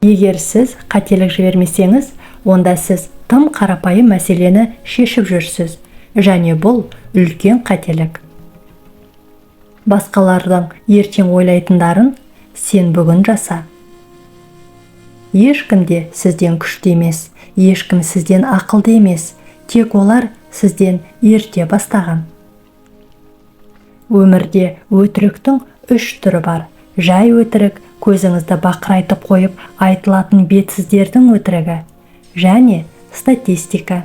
Егер сіз қателік жібермесеңіз, онда сіз тым қарапайым мәселені шешіп жүрсіз және бұл үлкен қателік. Басқалардың ертең ойлайтындарын сен бүгін жаса. Ешкім де сізден күшті емес, ешкім сізден ақылды емес, тек олар сізден ерте бастаған. Өмірде өтіріктің үш түрі бар: жай өтірік, көзіңізді бақырайтып қойып айтылатын бетсіздердің өтірігі және статистика.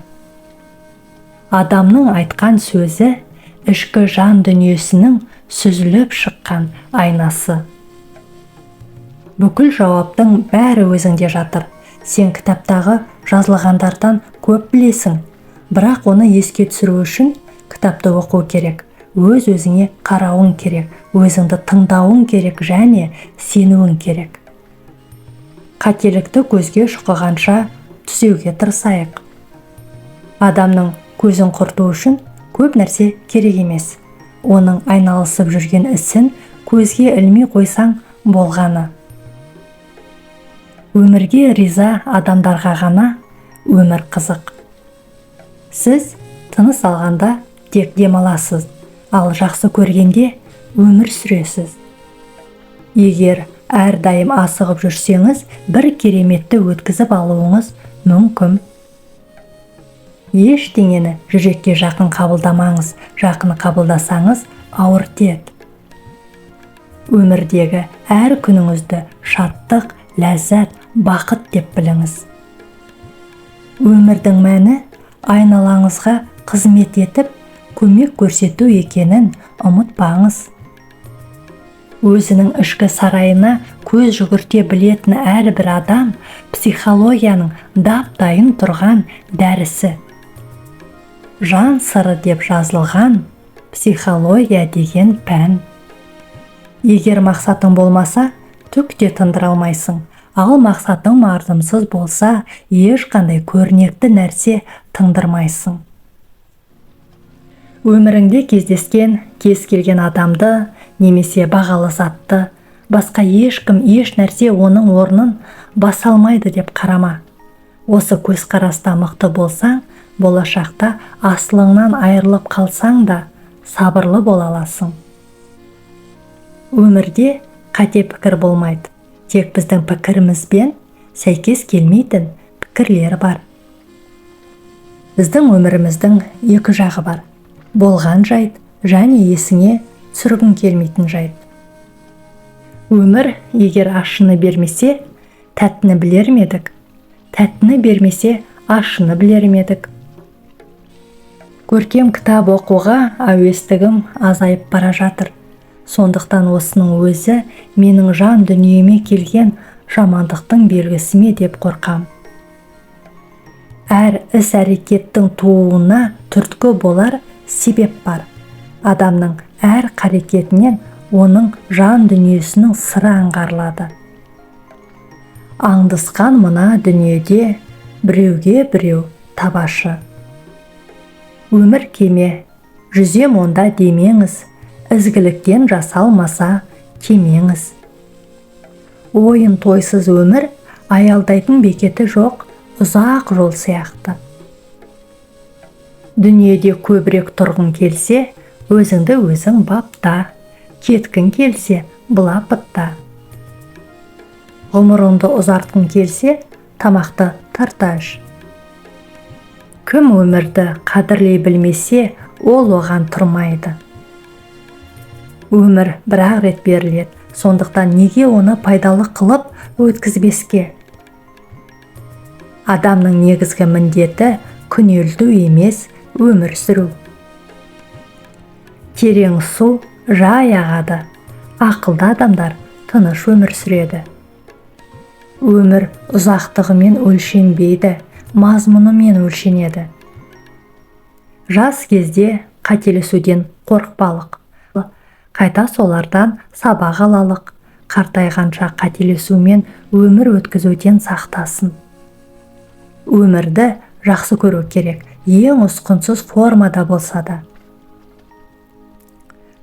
Адамның айтқан сөзі – ішкі жан дүниесінің сүзіліп шыққан айнасы. Бүкіл жауаптың бәрі өзіңде жатыр. Сен кітаптағы жазылғандардан көп білесің, бірақ оны еске түсіру үшін кітапты оқу керек, өз өзіңе қарауың керек, өзіңді тыңдауың керек және сенуің керек. Қателікті көзге шұқығанша түзеуге тырысайық. Адамның көзін құрту үшін көп нәрсе керек емес, оның айналысып жүрген ісін көзге ілмей қойсаң болғаны. Өмірге риза адамдарға ғана өмір қызық. Сіз тыныс алғанда тек демаласыз, ал жақсы көргенде өмір сүресіз. Егер әрдайым асығып жүрсеңіз, бір кереметті өткізіп алуыңыз мүмкін. Ештеңені жүрекке жақын қабылдамаңыз, жақын қабылдасаңыз, ауыр тиеді. Өмірдегі әр күніңізді шаттық, ләззат, бақыт деп біліңіз. Өмірдің мәні айналаңызға қызмет етіп, көмек көрсету екенін ұмытпаңыз. Өзінің ішкі сарайына көз жүгірте білетін әрбір адам – психологияның дап-дайын тұрған дәрісі. Жан сыры деп жазылған психология деген пән. Егер мақсатың болмаса, түк те тындыра алмайсың, ал мақсатың мардымсыз болса, ешқандай көрнекті нәрсе тындырмайсың. Өміріңде кездескен кез келген адамды немесе бағалы затты басқа ешкім, еш нәрсе оның орнын баса алмайды деп қарама. Осы көзқараста мықты болсаң, болашақта асылыңнан айырылып қалсаң да, сабырлы бола аласың. Өмірде қате пікір болмайды, тек біздің пікірімізбен сәйкес келмейтін пікірлер бар. Біздің өміріміздің екі жағы бар: болған жайт және есіңе түсіргің келмейтін жайт. Өмір егер ащыны бермесе, тәттіні білер ме едік? Тәттіні бермесе, ащыны білер ме едік? Көркем кітап оқуға әуестігім азайып бара жатыр, сондықтан осының өзі менің жан дүниеме келген жамандықтың белгісі ме деп қорқам. Әр іс әрекеттің тууына түрткі болар себеп бар. Адамның әр қарекетінен оның жан дүниесінің сыры аңғарылады. Аңдысқан мына дүниеде біреуге біреу табашы. Өмір кеме, жүзем онда демеңіз, ізгіліктен жасалмаса кемеңіз. Ойын тойсыз өмір аялдайтын бекеті жоқ ұзақ жол сияқты. Дүниеде көбірек тұрғың келсе, өзіңді өзің бапта, кеткің келсе, былапытта. Ғұмырыңды ұзартқың келсе, тамақты тарта іш. Кім өмірді қадірлей білмесе, ол оған тұрмайды. Өмір бір-ақ рет беріледі, сондықтан неге оны пайдалы қылып өткізбеске? Адамның негізгі міндеті күнелту емес, өмір сүру. Терең су жай ағады, ақылды адамдар тыныш өмір сүреді. Өмір ұзақтығымен өлшенбейді, мазмұнымен өлшенеді. Жас кезде қателесуден қорықпалық, қайта солардан сабақ алалық, қартайғанша қателесумен өмір өткізуден сақтасын. Өмірді жақсы көру керек, ең ұсқынсыз формада болса да.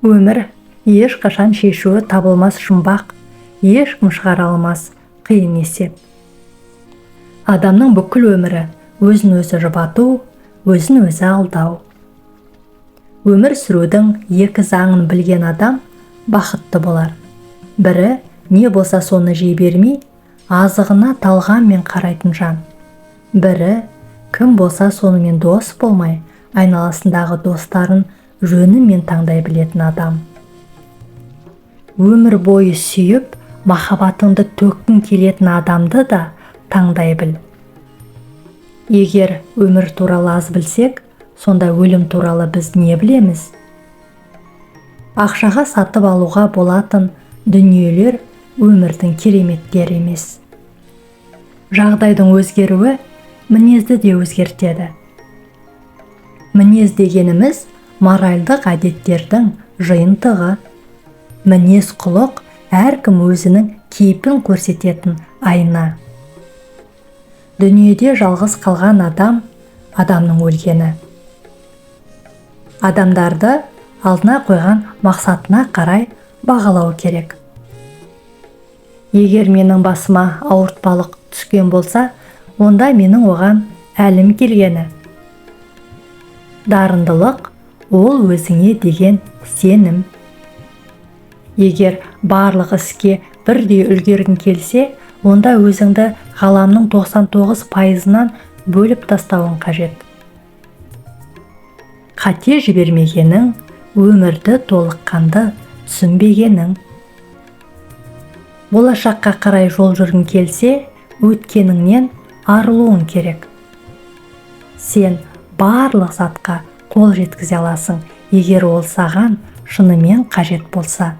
Өмір ешқашан шешуі табылмас жұмбақ, ешкім шығара алмас қиын есеп. Адамның бүкіл өмірі өзін өзі жұбату, өзін өзі алдау. Өмір сүрудің екі заңын білген адам бақытты болар. Бірі, не болса соны жей бермей, азығына талғаммен қарайтын жан. Бірі, кім болса сонымен дос болмай, айналасындағы достарын жөнімен таңдай білетін адам. Өмір бойы сүйіп, махаббатыңды төккің келетін адамды да таңдай біл. Егер өмір туралы аз білсек, сонда өлім туралы біз не білеміз? Ақшаға сатып алуға болатын дүниелер өмірдің кереметтері емес. Жағдайдың өзгеруі мінезді де өзгертеді. Мінез дегеніміз моральдық әдеттердің жиынтығы. Мінез құлық әркім өзінің кейпін көрсететін айна. Дүниеде жалғыз қалған адам адамның өлгені. Адамдарды алдына қойған мақсатына қарай бағалау керек. Егер менің басыма ауыртпалық түскен болса, онда менің оған әлім келгені. Дарындылық ол өзіңе деген сенім. Егер барлық іске бірдей үлгергің келсе, онда өзіңді ғаламның 99%-ынан бөліп тастауың қажет. Қате жібермегенің, өмірді толыққанды түсінбегенің. Болашаққа қарай жол жүргің келсе, өткеніңнен арылуың керек. Сен барлық затқа қол жеткізе аласың, егер ол саған шынымен қажет болса.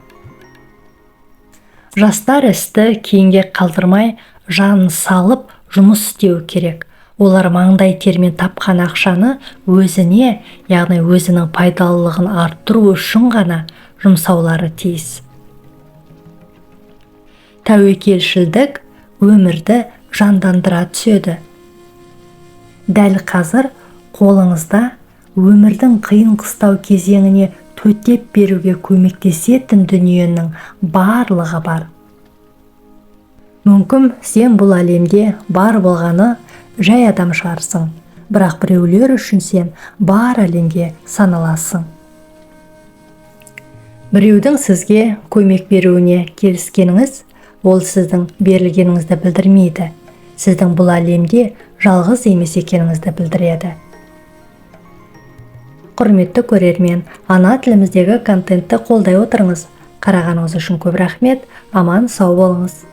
Жастар істі кейінге қалдырмай, жанын салып жұмыс істеу керек. Олар маңдай термен тапқан ақшаны өзіне, яғни өзінің пайдалылығын арттыру үшін ғана жұмсаулары тиіс. Тәуекелшілдік өмірді жандандыра түседі. Дәл қазір қолыңызда өмірдің қиын-қыстау кезеңіне төтеп беруге көмектесетін дүниенің барлығы бар. Мүмкін сен бұл әлемде бар болғаны жай адам шығарсың, бірақ біреулер үшін сен бар әлемге саналасың. Біреудің сізге көмек беруіне келіскеніңіз, ол сіздің берілгеніңізді білдірмейді. Сіздің бұл әлемде жалғыз емес екеніңізді білдіреді. Құрметті көрермен, ана тіліміздегі контентті қолдай отырыңыз. Қарағаныңыз үшін көп рахмет. Аман сау болыңыз.